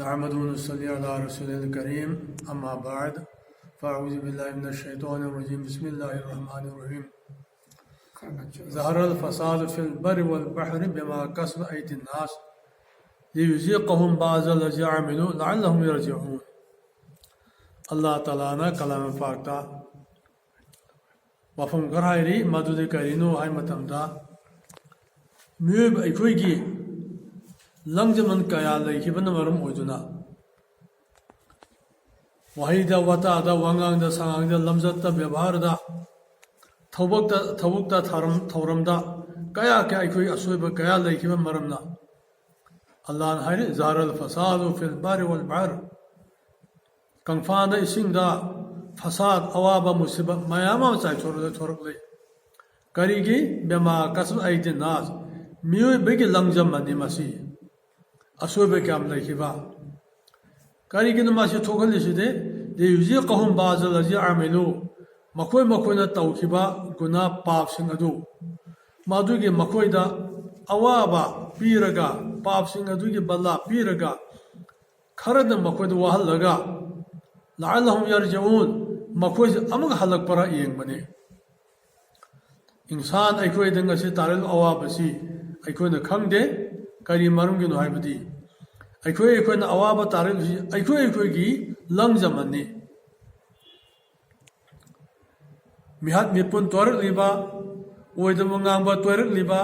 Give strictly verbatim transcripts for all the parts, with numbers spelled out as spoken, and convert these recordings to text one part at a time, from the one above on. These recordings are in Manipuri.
نحمده ونصلي على رسوله الكريم، أما بعد، فأعوذ بالله من الشيطان الرجيم، بسم الله الرحمن الرحيم. ظهر الفساد في البر والبحر بما كسبت أيدي الناس ليذيقهم بعض الذي عملوا لعلهم يرجعون. ꯑꯜꯂꯥꯍ ꯇꯥꯂꯥꯅ ꯀꯂꯥꯝ ꯄꯥꯛꯇ ꯋꯥꯐꯝ ꯈꯔ ꯍꯥꯏꯔꯤ꯫ ꯃꯗꯨꯗꯤ ꯀꯔꯤꯅꯣ ꯍꯥꯏ ꯃꯇꯝꯗ, ꯃꯤꯑꯣꯏꯕ ꯑꯩꯈꯣꯏꯒꯤ ꯂꯪꯖꯃꯟ ꯀꯌꯥ ꯂꯩꯈꯤꯕꯅ ꯃꯔꯝ ꯑꯣꯏꯗꯨꯅ, ꯋꯥꯍꯩꯗ, ꯋꯥꯇꯥꯗ, ꯋꯥꯉꯥꯡꯗ, ꯁꯉꯥꯡꯗ, ꯂꯝꯆꯠꯇ, ꯕꯦꯕꯥꯔꯗ, ꯊꯕꯛꯇ, ꯊꯕꯛꯇ, ꯊꯧꯔꯝ, ꯊꯧꯔꯝꯗ ꯀꯌꯥ ꯀꯌꯥ ꯑꯩꯈꯣꯏ ꯑꯁꯣꯏꯕ ꯀꯌꯥ ꯂꯩꯈꯤꯕ ꯃꯔꯝꯅ, ꯑꯜꯂꯥꯍꯅ ꯍꯥꯏꯔꯤ, "ظهر الفساد في البر والبحر"꯫ ꯀꯪꯐꯥꯟꯗ, ꯏꯁꯤꯡꯗ ꯐꯁꯥꯗ, ꯑꯋꯥꯕ, ꯃꯨꯁꯤꯕ ꯃꯌꯥꯝ ꯑꯃ ꯆꯥꯏꯊꯣꯔꯛꯂꯦ, ꯊꯣꯔꯛꯂꯦ꯫ ꯀꯔꯤꯒꯤ? "بما كسبت أيدي الناس"꯫ ꯃꯤꯑꯣꯏꯕꯒꯤ ꯂꯪꯖꯃꯟꯅꯤ ꯃꯁꯤ꯫ ꯑꯁꯣꯏꯕ ꯀꯌꯥꯝ ꯂꯩꯈꯤꯕ꯫ ꯀꯔꯤꯒꯤꯅꯣ ꯃꯁꯤ ꯊꯣꯛꯍꯜꯂꯤꯁꯤꯗꯤ? "ليذيقهم بعض الذي عملوا"꯫ ꯃꯈꯣꯏ ꯃꯈꯣꯏꯅ ꯇꯧꯈꯤꯕ ꯒꯨꯅꯥ, ꯄꯥꯞꯁꯤꯡ ꯑꯗꯨ, ꯃꯗꯨꯒꯤ ꯃꯈꯣꯏꯗ ꯑꯋꯥꯕ ꯄꯤꯔꯒ, ꯄꯥꯞꯁꯤꯡ ꯑꯗꯨꯒꯤ ꯕꯂꯥ ꯄꯤꯔꯒ, ꯈꯔꯗ ꯃꯈꯣꯏꯗ ꯋꯥꯍꯜꯂꯒ, "لعلهم يرجعون"꯫ ꯃꯈꯣꯏꯁꯦ ꯑꯃꯨꯛ ꯍꯜꯂꯛꯄꯔꯥ ꯌꯦꯡꯕꯅꯤ꯫ ꯏꯟꯁꯥꯟ ꯑꯩꯈꯣꯏꯗ ꯉꯁꯤ ꯇꯥꯔꯛꯂꯤꯕ ꯑꯋꯥꯕꯁꯤ ꯑꯩꯈꯣꯏꯅ ꯈꯪꯗꯦ꯫ ꯀꯔꯤ ꯃꯔꯝꯒꯤꯅꯣ ꯍꯥꯏꯕꯗꯤ, ꯑꯩꯈꯣꯏ, ꯑꯩꯈꯣꯏꯅ ꯑꯋꯥꯕ ꯇꯥꯔꯛꯂꯤꯕꯁꯤ ꯑꯩꯈꯣꯏ, ꯑꯩꯈꯣꯏꯒꯤ ꯂꯪꯖꯃꯟꯅꯤ꯫ ꯃꯤꯍꯥꯠ ꯃꯤꯄꯨꯟ ꯇꯣꯏꯔꯛꯂꯤꯕ, ꯑꯣꯏꯗꯕ ꯉꯥꯡꯕ ꯇꯣꯏꯔꯛꯂꯤꯕ,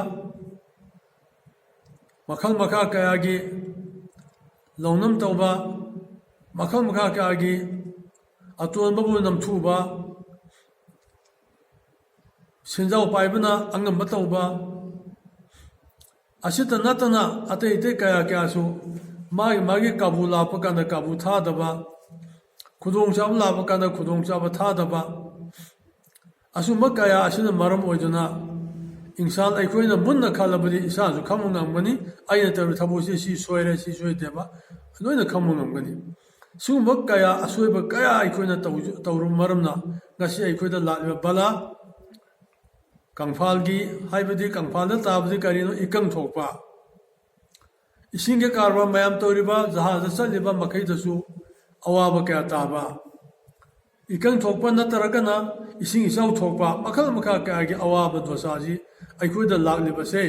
ꯃꯈꯜ ꯃꯈꯥ ꯀꯌꯥꯒꯤ ꯂꯧꯅꯝ ꯇꯧꯕ, ꯃꯈꯜ ꯃꯈꯥ ꯀꯌꯥꯒꯤ ꯑꯇꯣꯟꯕꯕꯨ ꯅꯝꯊꯨꯕ, ꯁꯦꯟꯖꯥꯎ ꯄꯥꯏꯕꯅ ꯑꯉꯝꯕ ꯇꯧꯕ, ꯑꯁꯤꯇ ꯅꯠꯇꯅ ꯑꯇꯩ ꯑꯇꯩ ꯀꯌꯥ ꯀꯌꯥꯁꯨ ꯃꯥꯒꯤ ꯃꯥꯒꯤ ꯀꯥꯕꯨ ꯂꯥꯛꯄ ꯀꯥꯟꯗ ꯀꯥꯕꯨ ꯊꯥꯗꯕ, ꯈꯨꯗꯣꯡꯆꯥꯕ ꯂꯥꯛꯄ ꯀꯥꯟꯗ ꯈꯨꯗꯣꯡꯆꯥꯕ ꯊꯥꯗꯕ, ꯑꯁꯨꯝꯕ ꯀꯌꯥ ꯑꯁꯤꯅ ꯃꯔꯝ ꯑꯣꯏꯗꯨꯅ ꯏꯟꯁꯥꯟ ꯑꯩꯈꯣꯏꯅ ꯃꯨꯟꯅ ꯈꯜꯂꯕꯗꯤ ꯏꯁꯥꯅꯁꯨ ꯈꯪꯕ ꯉꯝꯒꯅꯤ, ꯑꯩꯅ ꯇꯧꯔꯤꯕ ꯊꯕꯛꯁꯤ ꯁꯤ ꯁꯣꯏꯔꯦ, ꯁꯤ ꯁꯣꯏꯗꯦꯕ ꯂꯣꯏꯅ ꯈꯪꯕ ꯉꯝꯒꯅꯤ꯫ ꯁꯤꯒꯨꯝꯕ ꯀꯌꯥ, ꯑꯁꯣꯏꯕ ꯀꯌꯥ ꯑꯩꯈꯣꯏꯅ ꯇꯧ-, ꯇꯧꯔꯨꯕ ꯃꯔꯝꯅ ꯉꯁꯤ ꯑꯩꯈꯣꯏꯗ ꯂꯥꯛꯂꯤꯕ ꯕꯂꯥ, ꯀꯪꯐꯥꯜꯒꯤ, ꯍꯥꯏꯕꯗꯤ ꯀꯪꯐꯥꯜꯗ ꯇꯥꯕꯗꯤ ꯀꯔꯤꯅꯣ? ꯏꯀꯪ ꯊꯣꯛꯄ꯫ ꯏꯁꯤꯡꯒꯤ ꯀꯔꯕꯥꯔ ꯃꯌꯥꯝ ꯇꯧꯔꯤꯕ, ꯖꯍꯥꯖꯗ ꯆꯠꯂꯤꯕ ꯃꯈꯩꯗꯁꯨ ꯑꯋꯥꯕ ꯀꯌꯥ ꯇꯥꯕ, ꯏꯀꯪ ꯊꯣꯛꯄ ꯅꯠꯇ꯭ꯔꯒꯅ ꯏꯁꯤꯡ ꯏꯆꯥꯎ ꯊꯣꯛꯄ, ꯃꯈꯜ ꯃꯈꯥ ꯀꯌꯥꯒꯤ ꯑꯋꯥꯕ ꯗꯣꯁꯥꯁꯤ ꯑꯩꯈꯣꯏꯗ ꯂꯥꯛꯂꯤꯕꯁꯦ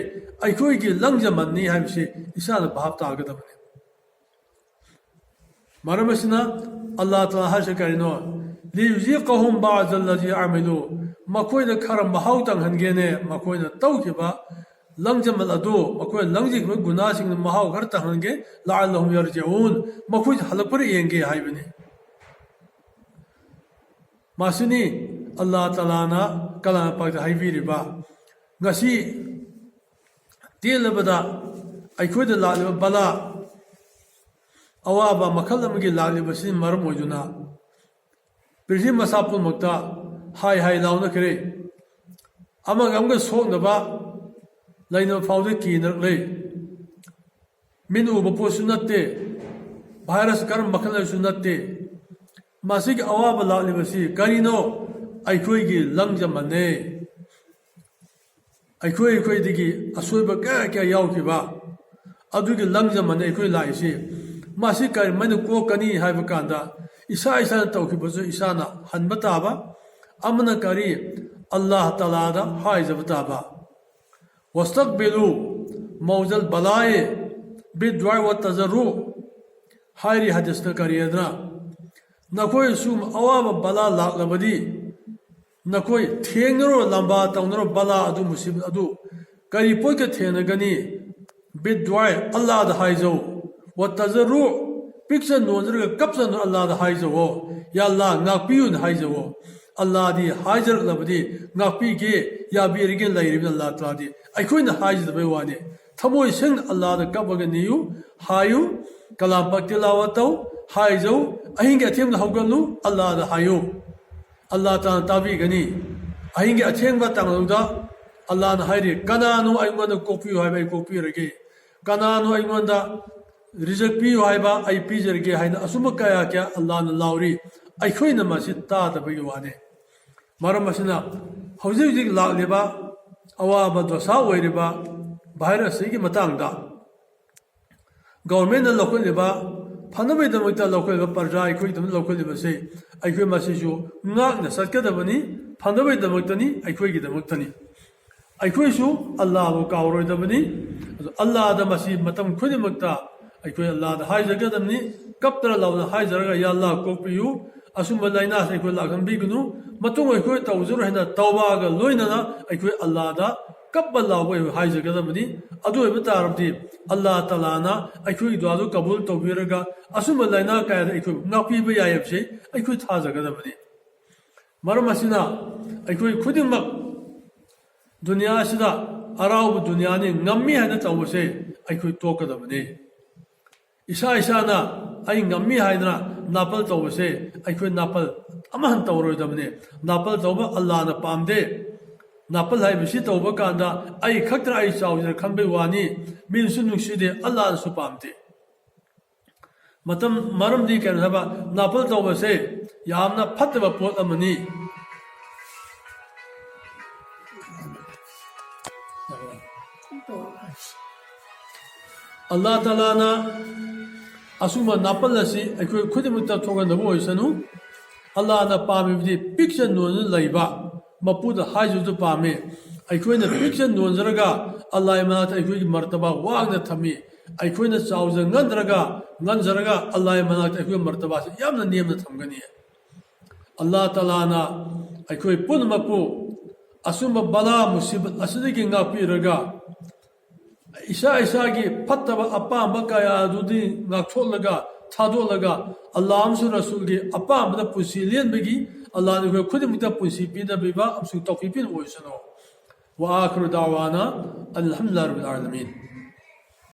ꯑꯩꯈꯣꯏꯒꯤ ꯂꯪꯖꯃꯟꯅꯤ ꯍꯥꯏꯕꯁꯤ ꯏꯁꯥꯅ ꯚꯥꯞ ꯇꯥꯒꯗꯕꯅꯤ꯫ ꯃꯔꯝ ꯑꯁꯤꯅ ꯑꯜꯂꯥꯍ ꯇꯥꯂꯥ ꯍꯥꯏꯁꯦ ꯀꯔꯤꯅꯣ? "ꯂꯤꯌꯨꯖꯤꯀꯍꯨꯝ ꯕꯥꯖꯜꯂꯖꯤ ꯑꯃꯤꯂꯨ", ꯃꯈꯣꯏꯗ ꯈꯔ ꯃꯍꯥꯎ ꯇꯪꯍꯟꯒꯦꯅꯦ, ꯃꯈꯣꯏꯅ ꯇꯧꯈꯤꯕ ꯂꯪꯖꯃꯜ ꯑꯗꯨ, ꯃꯈꯣꯏꯅ ꯂꯪꯖꯈꯤꯕ ꯒꯨꯅꯥꯁꯤꯡꯗꯨ ꯃꯍꯥꯎ ꯈꯔ ꯇꯪꯍꯟꯒꯦ, "ꯂꯥꯑꯜꯂꯍꯨꯝ ꯌꯔꯖꯤꯎꯟ", ꯃꯈꯣꯏꯁꯨ ꯍꯜꯂꯛꯄ꯭ꯔꯥ ꯌꯦꯡꯒꯦ ꯍꯥꯏꯕꯅꯤ꯫ ꯃꯁꯤꯅꯤ ꯑꯜꯂꯥꯍ ꯇꯥꯂꯥꯅ ꯀꯂꯥꯝ ꯄꯥꯛꯇ ꯍꯥꯏꯕꯤꯔꯤꯕ꯫ ꯉꯁꯤ ꯇꯦꯜꯂꯕꯗ ꯑꯩꯈꯣꯏꯗ ꯂꯥꯛꯂꯤꯕ ꯕꯂꯥ, ꯑꯋꯥꯕ ꯃꯈꯜ ꯑꯃꯒꯤ ꯂꯥꯛꯂꯤꯕꯁꯤꯅ ꯃꯔꯝ ꯑꯣꯏꯗꯨꯅ ꯄ꯭ꯔꯤꯊꯤꯕꯤ ꯃꯁꯥ ꯄꯨꯝꯅꯃꯛꯇ ꯍꯥꯏ ꯍꯥꯏ ꯂꯥꯎꯅꯈ꯭ꯔꯦ꯫ ꯑꯃꯒ ꯑꯃꯒ ꯁꯣꯛꯅꯕ ꯂꯩꯅꯕ ꯐꯥꯎꯗ ꯀꯤꯅꯔꯛꯂꯦ꯫ ꯃꯤꯠꯅ ꯎꯕ ꯄꯣꯠꯁꯨ ꯅꯠꯇꯦ, ꯚꯥꯏꯔꯁ ꯀꯔꯝꯕ ꯃꯈꯜ ꯑꯃꯁꯨ ꯅꯠꯇꯦ꯫ ꯃꯁꯤꯒꯤ ꯑꯋꯥꯕ ꯂꯥꯛꯂꯤꯕꯁꯤ ꯀꯔꯤꯅꯣ? ꯑꯩꯈꯣꯏꯒꯤ ꯂꯪꯖꯃꯟꯅꯦ꯫ ꯑꯩꯈꯣꯏ ꯑꯩꯈꯣꯏꯗꯒꯤ ꯑꯁꯣꯏꯕ ꯀꯌꯥ ꯀꯌꯥ ꯌꯥꯎꯈꯤꯕ ꯑꯗꯨꯒꯤ ꯂꯪꯖꯃꯟꯅꯦ ꯑꯩꯈꯣꯏ ꯂꯥꯛꯏꯁꯤ꯫ ꯃꯁꯤ ꯀꯔꯝꯍꯥꯏꯅ ꯀꯣꯛꯀꯅꯤ ꯍꯥꯏꯕ ꯀꯥꯟꯗ, ꯏꯁꯥ ꯏꯁꯥꯅ ꯇꯧꯈꯤꯕꯁꯨ ꯏꯁꯥꯅ ꯍꯟꯕ ꯇꯥꯕ꯫ ꯑꯃꯅ ꯀꯔꯤ? ꯑꯜꯂꯥꯍ ꯇꯥꯂꯥꯗ ꯍꯥꯏꯖꯕ ꯇꯥꯕ꯫ "ꯋꯥꯁꯇꯛꯕꯤꯂꯨ ꯃꯧꯖꯜ ꯕꯂꯥꯏ ꯕꯤꯗ꯭ꯋꯥꯏ ꯋꯥ ꯇꯖꯔꯨ" ꯍꯥꯏꯔꯤ ꯍꯗꯤꯁꯇ ꯀꯔꯤ ꯍꯥꯏꯗꯅ, "ꯅꯈꯣꯏ ꯁꯨꯝ ꯑꯋꯥꯕ ꯕꯂꯥ ꯂꯥꯛꯂꯕꯗꯤ ꯅꯈꯣꯏ ꯊꯦꯡꯅꯔꯣ, ꯂꯝꯕꯥ ꯇꯧꯅꯔꯣ, ꯕꯂꯥ ꯑꯗꯨ, ꯃꯨꯁꯤꯕꯠ ꯑꯗꯨ ꯀꯔꯤ ꯄꯣꯠꯀ ꯊꯦꯡꯅꯒꯅꯤ? ꯕꯤꯗ꯭ꯋꯥꯏ, ꯑꯜꯂꯥꯗ ꯍꯥꯏꯖꯧ꯫ ꯋꯥ ꯇꯖꯔꯨ, ꯄꯤꯛꯆ ꯅꯣꯟꯖꯔꯒ ꯀꯞꯆꯅ ꯑꯜꯂꯥꯗ ꯍꯥꯏꯖꯧꯋꯣ꯫ ꯌꯥ ꯑꯜꯂꯥ, ꯉꯥꯛꯄꯤꯌꯨꯅ ꯍꯥꯏꯖꯧꯋꯣ꯫ ꯑꯜꯂꯥꯗꯤ ꯍꯥꯏꯖꯔꯛꯂꯕꯗꯤ ꯉꯥꯛꯄꯤꯒꯦ, ꯌꯥꯕꯤꯔꯒꯦ ꯂꯩꯔꯤꯕꯅꯤ ꯑꯜꯂꯥ ꯇꯥꯂꯥꯗꯤ꯫ ꯑꯩꯈꯣꯏꯅ ꯍꯥꯏꯖꯗꯕꯩ ꯋꯥꯅꯤ꯫ ꯊꯃꯣꯏ ꯁꯦꯡꯅ ꯑꯜꯂꯥꯗ ꯀꯞꯄꯒ ꯅꯤꯌꯨ, ꯍꯥꯏꯌꯨ, ꯀꯂꯥꯝ ꯄꯥꯛ ꯇꯤꯂꯥꯋꯥ ꯇꯧ, ꯍꯥꯏꯖꯧ, ꯑꯍꯤꯡꯒꯤ ꯑꯊꯦꯡꯕꯗ ꯍꯧꯒꯠꯂꯨ, ꯑꯜꯂꯥꯗ ꯍꯥꯏꯌꯨ꯫ ꯑꯜꯂꯥ ꯇꯥꯂꯥ ꯇꯥꯕꯤꯒꯅꯤ꯫ ꯑꯍꯤꯡꯒꯤ ꯑꯊꯦꯡꯕ ꯇꯥꯡꯂꯧꯗ ꯑꯜꯂꯥꯅ ꯍꯥꯏꯔꯤ, "ꯀꯅꯥꯅꯣ ꯑꯩꯉꯣꯟꯗ ꯀꯣꯛꯄꯤꯌꯨ ꯍꯥꯏꯕ ꯑꯩ ꯀꯣꯛꯄꯤꯔꯒꯦ? ꯀꯅꯥꯅꯣ ꯑꯩꯉꯣꯟꯗ ꯔꯤꯖꯛ ꯄꯤꯌꯨ ꯍꯥꯏꯕ ꯑꯩ ꯄꯤꯖꯔꯒꯦ?" ꯍꯥꯏꯅ ꯑꯁꯨꯝꯕ ꯀꯌꯥ ꯀꯌꯥ ꯑꯜꯂꯥꯅ ꯂꯥꯎꯔꯤ꯫ ꯑꯩꯈꯣꯏꯅ ꯃꯁꯤ ꯇꯥꯗꯕꯒꯤ ꯋꯥꯅꯤ꯫ ꯃꯔꯝ ꯑꯁꯤꯅ ꯍꯧꯖꯤꯛ ꯍꯧꯖꯤꯛ ꯂꯥꯛꯂꯤꯕ ꯑꯋꯥꯕ ꯗꯣꯁꯥ ꯑꯣꯏꯔꯤꯕ ꯚꯥꯏꯔꯁ ꯑꯁꯤꯒꯤ ꯃꯇꯥꯡꯗ ꯒꯣꯚꯔꯟꯃꯦꯟꯠꯅ ꯂꯧꯈꯠꯂꯤꯕ, ꯐꯅꯕꯒꯤꯗꯃꯛꯇ ꯂꯧꯈꯠꯂꯤꯕ, ꯄ꯭ꯔꯖꯥ ꯑꯩꯈꯣꯏꯒꯤꯗꯃꯛ ꯂꯧꯈꯠꯂꯤꯕꯁꯦ ꯑꯩꯈꯣꯏ ꯃꯁꯤꯁꯨ ꯉꯥꯛꯅ ꯆꯠꯀꯗꯕꯅꯤ꯫ ꯐꯅꯕꯒꯤꯗꯃꯛꯇꯅꯤ, ꯑꯩꯈꯣꯏꯒꯤꯗꯃꯛꯇꯅꯤ꯫ ꯑꯩꯈꯣꯏꯁꯨ ꯑꯜꯂꯥꯍꯕꯨ ꯀꯥꯎꯔꯣꯏꯗꯕꯅꯤ꯫ ꯑꯗꯨ ꯑꯜꯂꯥꯍꯗ ꯃꯁꯤ ꯃꯇꯝ ꯈꯨꯗꯤꯡꯃꯛꯇ ꯑꯩꯈꯣꯏ ꯑꯜꯂꯥꯍꯗ ꯍꯥꯏꯖꯒꯗꯕꯅꯤ꯫ ꯀꯞꯇꯅ ꯂꯥꯎꯅ ꯍꯥꯏꯖꯔꯒ, "ꯌꯥ ꯑꯜꯂꯥꯍ, ꯀꯣꯛꯄꯤꯌꯨ, ꯑꯁꯨꯝꯕ ꯂꯥꯏꯅꯥꯁꯦ ꯑꯩꯈꯣꯏ ꯂꯥꯛꯍꯟꯕꯤꯒꯅꯨ, ꯃꯇꯨꯡ ꯑꯩꯈꯣꯏ ꯇꯧꯖꯔꯣꯏ" ꯍꯥꯏꯅ ꯇꯧꯕꯥꯒ ꯂꯣꯏꯅꯅ ꯑꯩꯈꯣꯏ ꯑꯜꯂꯥꯍꯗ ꯀꯞꯄ ꯂꯥꯎꯕ ꯑꯩꯈꯣꯏ ꯍꯥꯏꯖꯒꯗꯕꯅꯤ꯫ ꯑꯗꯨ ꯑꯣꯏꯕ ꯇꯥꯔꯕꯗꯤ ꯑꯜꯂꯥꯍ ꯇꯥꯂꯥꯅ ꯑꯩꯈꯣꯏꯒꯤ ꯗꯨꯋꯥꯗꯨ ꯀꯕꯨꯜ ꯇꯧꯕꯤꯔꯒ ꯑꯁꯨꯝꯕ ꯂꯥꯏꯅꯥ ꯀꯌꯥꯗ ꯑꯩꯈꯣꯏ ꯉꯥꯛꯄꯤꯕ ꯌꯥꯏ ꯍꯥꯏꯕꯁꯤ ꯑꯩꯈꯣꯏ ꯊꯥꯖꯒꯗꯕꯅꯤ꯫ ꯃꯔꯝ ꯑꯁꯤꯅ ꯑꯩꯈꯣꯏ ꯈꯨꯗꯤꯡꯃꯛ ꯗꯨꯅꯤꯌꯥ ꯑꯁꯤꯗ ꯑꯔꯥꯎꯕ ꯗꯨꯅꯤꯌꯥꯅꯤ, ꯉꯝꯃꯤ ꯍꯥꯏꯅ ꯇꯧꯕꯁꯦ ꯑꯩꯈꯣꯏ ꯇꯣꯛꯀꯗꯕꯅꯤ꯫ ꯏꯁꯥ ꯏꯁꯥꯅ "ꯑꯩ ꯉꯝꯃꯤ" ꯍꯥꯏꯗꯅ ꯅꯥꯄꯜ ꯇꯧꯕꯁꯦ ꯑꯩꯈꯣꯏ ꯅꯥꯄꯜ ꯑꯃ ꯍꯟꯅ ꯇꯧꯔꯣꯏꯗꯕꯅꯤ꯫ ꯅꯥꯄꯜ ꯇꯧꯕ ꯑꯜꯂꯥꯍꯅ ꯄꯥꯝꯗꯦ꯫ ꯅꯥꯄꯜ ꯍꯥꯏꯕꯁꯤ ꯇꯧꯕ ꯀꯥꯟꯗ ꯑꯩ ꯈꯛꯇꯅ ꯑꯩ ꯆꯥꯎꯖꯅ ꯈꯟꯕꯩ ꯋꯥꯅꯤ, ꯃꯤꯅꯁꯨ ꯅꯨꯡꯁꯤꯗꯦ, ꯑꯜꯂꯥꯍꯅꯁꯨ ꯄꯥꯝꯗꯦ꯫ ꯃꯇꯝ, ꯃꯔꯝꯗꯤ ꯀꯩꯅꯣ ꯍꯥꯏꯕ, ꯅꯥꯄꯜ ꯇꯧꯕꯁꯦ ꯌꯥꯝꯅ ꯐꯠꯇꯕ ꯄꯣꯠ ꯑꯃꯅꯤ꯫ ꯑꯜꯂꯥꯍ ꯇꯥꯂꯥꯅ ꯑꯁꯨꯝꯕ ꯅꯥꯄꯜ ꯑꯁꯤ ꯑꯩꯈꯣꯏ ꯈꯨꯗꯤꯡꯃꯛꯇ ꯊꯣꯛꯍꯟꯗꯕ ꯑꯣꯏꯁꯅꯨ꯫ ꯑꯜꯂꯥꯍꯅ ꯄꯥꯝꯃꯤꯕꯗꯤ ꯄꯤꯛꯆ ꯅꯣꯟꯅ ꯂꯩꯕ, ꯃꯄꯨꯗ ꯍꯥꯏꯖꯕꯗꯨ ꯄꯥꯝꯃꯤ꯫ ꯑꯩꯈꯣꯏꯅ ꯄꯤꯛꯆ ꯅꯣꯟꯖꯔꯒ ꯑꯜꯂꯥꯍꯒꯤ ꯃꯅꯥꯛꯇ ꯑꯩꯈꯣꯏꯒꯤ ꯃꯔꯇꯕꯥ ꯋꯥꯡꯅ ꯊꯝꯃꯤ꯫ ꯑꯩꯈꯣꯏꯅ ꯆꯥꯎꯖ ꯉꯟꯗ꯭ꯔꯒ, ꯉꯟꯖꯔꯒ ꯑꯜꯂꯥꯍꯒꯤ ꯃꯅꯥꯛꯇ ꯑꯩꯈꯣꯏꯒꯤ ꯃꯔꯇꯕꯥꯁꯤ ꯌꯥꯝꯅ ꯅꯦꯝꯅ ꯊꯝꯒꯅꯤ꯫ ꯑꯜꯂꯥꯍ ꯇꯥꯂꯥꯅ ꯑꯩꯈꯣꯏ ꯄꯨꯝꯅꯃꯛꯄꯨ ꯑꯁꯨꯝꯕ ꯕꯂꯥ ꯃꯨꯁꯤꯕꯠ ꯑꯁꯤꯗꯒꯤ ꯉꯥꯛꯄꯤꯔꯒ, ꯏꯁꯥ ꯏꯁꯥꯒꯤ ꯐꯠꯇꯕ ꯑꯄꯥꯝꯕ ꯀꯌꯥ ꯑꯗꯨꯗꯤ ꯉꯥꯛꯊꯣꯛꯂꯒ, ꯊꯥꯗꯣꯛꯂꯒ, ꯑꯜꯂꯥꯍ ꯑꯃꯁꯨꯡ ꯔꯁꯨꯜꯒꯤ ꯑꯄꯥꯝꯕꯗ ꯄꯨꯟꯁꯤ ꯂꯦꯟꯕꯒꯤ ꯑꯜꯂꯥꯍꯅ ꯑꯩꯈꯣꯏ ꯈꯨꯗꯤꯡꯃꯛꯇ ꯄꯨꯟꯁꯤ ꯄꯤꯅꯕꯤꯕ ꯑꯃꯁꯨꯡ ꯇꯧꯐꯤ ꯄꯤꯅꯕ ꯑꯣꯏꯁꯅꯨ꯫ وآخر دعوانا أن الحمد لله رب العالمين.